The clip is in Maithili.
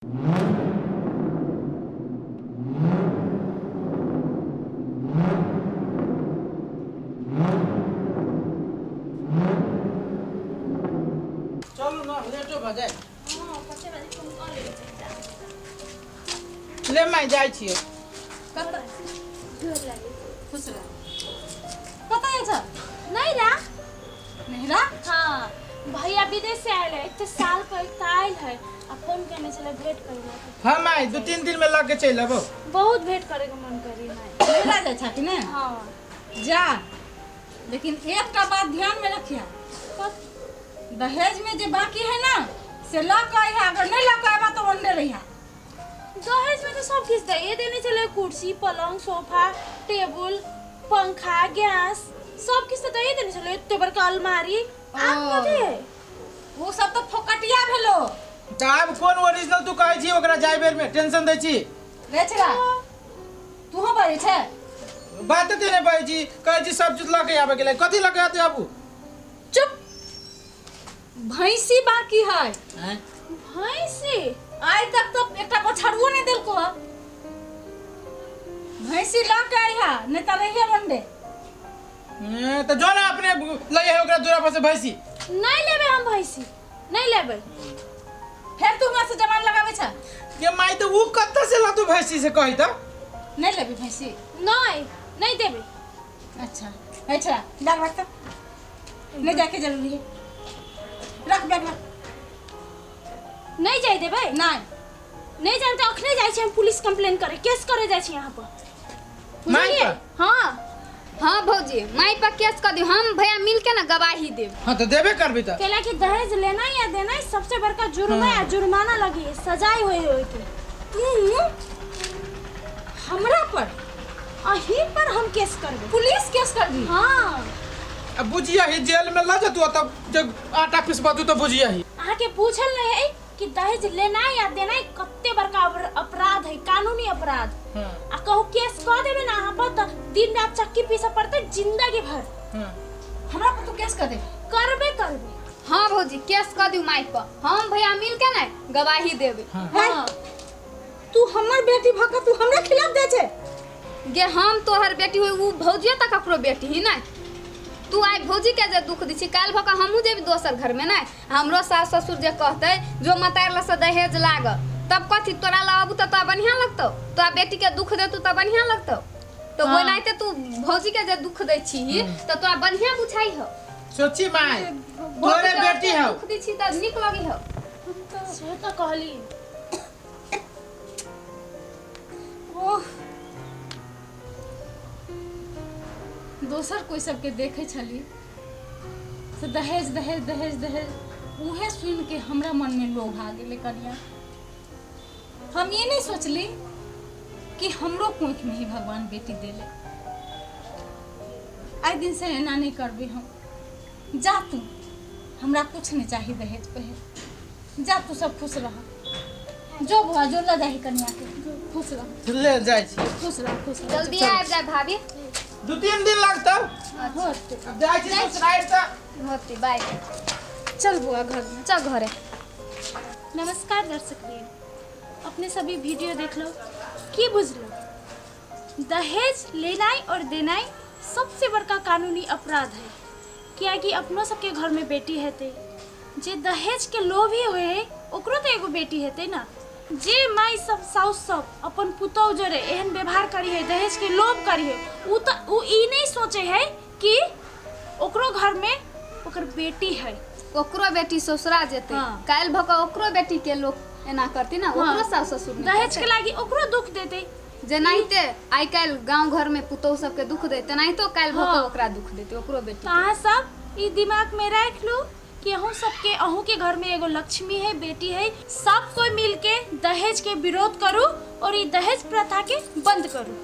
चलू न लेटो भऽ जाए। हाँ, कते बजे फोन कऽ लेबै चचा। ले माय, जाइ छियै। कतऽ? गोर लागै। खुश रह। कतऽ जाइ छ? नैहरा। नैहरा? हाँ, भैया विदेश से आयल है, एते साल पर एक आयल है आ फोन केने छलै भेंट करे ला। हाँ माय, 2-3 दिन में लग के चलि अबो। बहुत भेंट करे के मन करी माय। नैहरा जाइ छ कि ने? हाँ। जा, लेकिन एकटा बात ध्यान में रखिया, दहेज में जे बाकी है ना से लऽ के अइहा, अगर नहीं लऽ के अयबा तो ओन्ने रहिहा। दहेज में तो सब किछु दैए देने छलै, कुर्सी, पलंग, सोफा, टेबुल, पंखा, गैस, सब किछु तऽ दैए देने छलै, एते बड़का अलमारी। आब कथी है? ओ सब तऽ फोकटिया भेलो। तऽ आब कोन ओरिजिनल तू कहै छी? ओकरा जाय बेर में टेंशन दै छी। रे छेड़ा, तूहो बजै छै? बात ते नहि बजै छी, कहै छी सब चीज लऽ के आबे के लेल, कथी लऽ के आते आबू? चुप, भैंसी बाकी है। आँय? भैंसी? आइ तक तो एकटा बछड़ुओ नहीं देलको है। भैंसी लऽ के अइहा, नहीं तऽ रहिए बंडे। ए, तऽ जो ने अपने लइहे ओकरा दूरा पर से भैंसी। नहीं लेबै हम भैंसी, नहीं लेबै। फेर तू हमरा से जबान लगाबै छ? ये माई, तऽ ऊ कतऽ से लतू भैंसी से कही तऽ? नहीं लेबी भैंसी? नहीं, नहीं देबै। अच्छा अच्छा, बैग रख, तऽ नहीं जाके जरूरी है, रख बैग रख। नहीं जाय देबै? नहीं। नहीं जाए तऽ अखने जाइ छी हम पुलिस कंप्लेन करे, केस करे जाइ छी यहाँ पर। माय बुझलियै? पर? हाँ। हाँ भौजी, माय पर केस कर दियो, हम भैया मिल के ना गवाही देब। हाँ, तो देबे करबी तऽ। कैला कि दहेज लेना या देना ही सबसे बड़का जुर्म है आ जुर्माना लगी है, सजाए होए होए के। तू हमरा पर? अही पर हम केस करबै। पुलिस केस कर दी? हाँ। अब बुझिया ही जेल में ल जतू, तब जब आटा पिसबतू तो बुझिया ही। अहाँके पूछल नहीं है कि दहेज लेना या देना कते बड़का अपराध है, कानूनी अपराध। आ कहू केस कऽ देबै ना अहाँ पर तऽ दिन रात चक्की पीसऽ पड़तै जिंदगी भर। हमरा पर तू केस कर दे? करबे करबै। हाँ भौजी, केस कर दियो माय पर, हम भैया मिल के ना गवाही देबे। हाँ। तू हमर बेटी भऽ कऽ तू हमरा खिलाफ दे छै? गे, हम तोहर बेटी होई, उ भौजियो तऽ ककरो बेटी ही नहीं। तू आइ भौजी के जे दुख दै छी, काल्हि भऽ कऽ हमहूँ जेबी दोसर घरमे नहि, हमरो सास ससुर जे कहतै जो मतारि लऽ से दहेज लाग, तब कथी तोरा लऽ अबू तऽ तोरा बढ़िआँ लगतौ? तोरा बेटीके दुख देतौ तऽ बढ़िआँ लगतौ? तऽ ओनाहिते तू भौजी के जे दुख दै छीही तऽ तोरा बढ़िआँ बुझाइ हौ? सोची माय, तोरे बेटी हौ। दुख दै छी तऽ नीक लगै हौ? से तऽ कहली। ओह, दोसर कोई सबके देखे छली से दहेज दहेज दहेज दहेज, उहे सुन के हमरा मन में लोभ आ गेलै कनिया। हम ये नहीं सोचली कि हमरो कोख में ही भगवान बेटी देले। आइ दिन से एना नहीं करबी हम। जा तू, हमरा कुछ नहीं चाही दहेज पहेज। जा तू, सब खुश रह। जो बुआ, जो ल जाही कनिया के, जो, खुश रह। ले जाइ छी। खुश रह, खुश रह। जल्दी आबि जाय भाभी। 2-3 दिन लगतौ। होते। अब जाइ छी ससुरारि तऽ। होती, बाय। चल बुआ, घर में चल घरे। नमस्कार दर्शक वृंद, अपने सभी वीडियो देख लो की बुझलो, दहेज लेनाइ और देनाइ सबसे बड़का कानूनी अपराध है। कियाकि अपनो सबके घर में बेटी हेतै, जे दहेज के लोभी होए है ओकरो तो एगो बेटी हेतै ना। जे माई सब, साउस सब अपन पुतोह जोरे एहन व्यवहार करी है, दहेज के लोभ करी है, उ तो उ ई नहीं सोचे है कि ओकरो घर में ओकर बेटी है, ओकरो बेटी ससुरा जेतै। हाँ। काल्हि भऽ कऽ ओकरो बेटी के लोक एना करती ना, ओकरो सास ससुर नहि दहेज के करतै। लागी ओकरो दुख देतै। जेनाहिते आइ काल्हि गाँव घर में पुतोहु सबके दुख दै, तेनाहितो काल्हि भऽ कऽ हाँ। ओकरा दुख देतै, ओकरो बेटी। तऽ अहाँ सब ई दिमाग में राखि लू कि अहूँ सबके, अहूँ के घर में एगो लक्ष्मी है, बेटी है। सब कोई मिलके दहेज के विरोध करू और ई दहेज प्रथा के बंद करू।